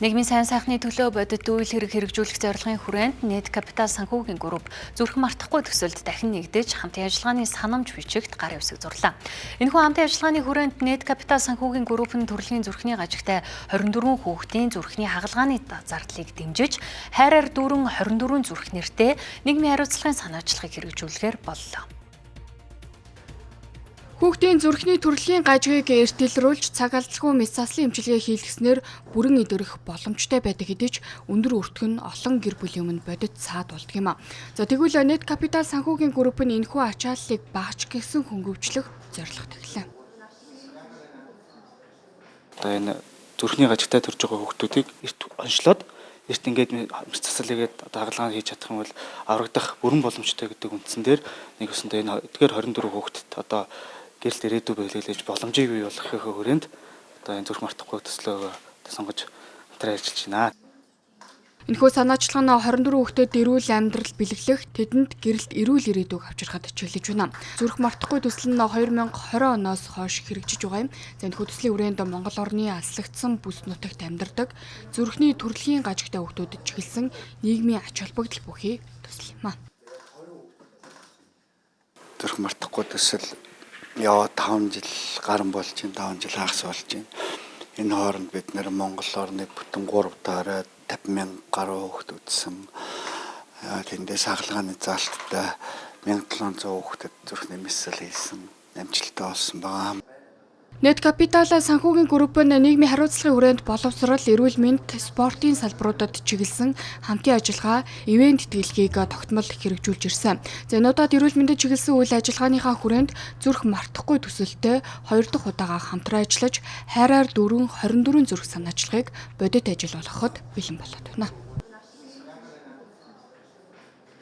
Нийгмийн сайн сайхны төлөө бодит үйл хэрэг хэрэгжүүлэх зорилгын хүрээнд Net Capital санхүүгийн групп зүрх мартахгүй төсөлд дахин нэгдэж хамтын ажиллагааны санамж бичигт гар үсэг зурлаа. Энэхүү хамтын ажиллагааны хүрээнд Net Capital санхүүгийн групп нь төрөлхийн зүрхний гажигтай 24 хүүхдийн зүрхний хагалгааны зардлыг дэмжиж, хайраар дүүрэн 24 зүрх нэртэй нийгмийн хариуцлагын санаачлагыг хэрэгжүүлэхээр боллоо. Хүүхдийн зүрхний төрөлхийн гажгийг эрт илрүүлж цаг алдалгүй мэс заслын эмчилгээ хийлгэснээр бүрэн эдгэрэх боломжтой байдаг хэдий ч өндөр өртөг нь олон гэр бүлийн өмнө бодит саад болдог юм а. За тэгвэл Net Capital санхүүгийн групп нь энэхүү ачааллыг багч гэсэн хөнгөвчлөх зорилго тавилаа. Одоо энэ зүрхний гажигтай төрж байгаа хүүхдүүдийг эрт онцлоод эрт ингээд мэс засал хийгээд одоо хагалгаа хийж чадах юм бол аврагдах бүрэн боломжтой гэдэг үндсэн дээр нэг өсөндөө энэ эдгээр 24 хүүхдэд одоо гэрэлт ирээдүй бэлгэлж боломжийг бий болгохын хүрээнд одоо энэ зүрх мартахгүй төслөө сонгож хамтран ажиллаж байна. Энэхүү санаачлага нь 24 хүүхдэд эрүүл амьдрал бэлэглэх, тэдэнд гэрэлт эрүүл ирээдүйг авчирхад чиглэж байна. Зүрх мартахгүй төсөл нь 2020 оноос хойш хэрэгжиж байгаа юм. За энэхүү төслийн хүрээнд Монгол орны алслагдсан бүс нутагт амьдардаг зүрхний төрөлхийн гажигтай хүүхдүүдэд чиглэсэн нийгмийн ач холбогдол бүхий төсөл юм а. Зүрх мартахгүй төсөл яваад 5 жил гарan болж байна, 5 жил хагас болж байна. Энэ хооронд бид нэр Монгол орныг бүтэн 3 удаараа 50 мянга гаруй хүүхэд үзсэн. Тэндээс хагалгааны заалттай 1700 хүүхдэд зүрхний мэс засал хийсэн, амжилттай болсон байгаа. Net Capital санхүүгийн групп нь нийгмийн хариуцлагын хүрээнд боловсрол, эрүүл мэнд, спортын салбаруудад чиглэсэн хамтын ажиллагаа, ивээн тэтгэлгийг тогтмол хэрэгжүүлж ирсэн. За энэ удаад эрүүл мэндэд чиглэсэн үйл ажиллагааныхаа хүрээнд зүрх мартахгүй төсөлтэй хоёр дахь удаага хамтран ажиллаж, хайраар дүүрэн 24 зүрх санаачлагыг бодит ажил болгоход бэлэн болоод байна.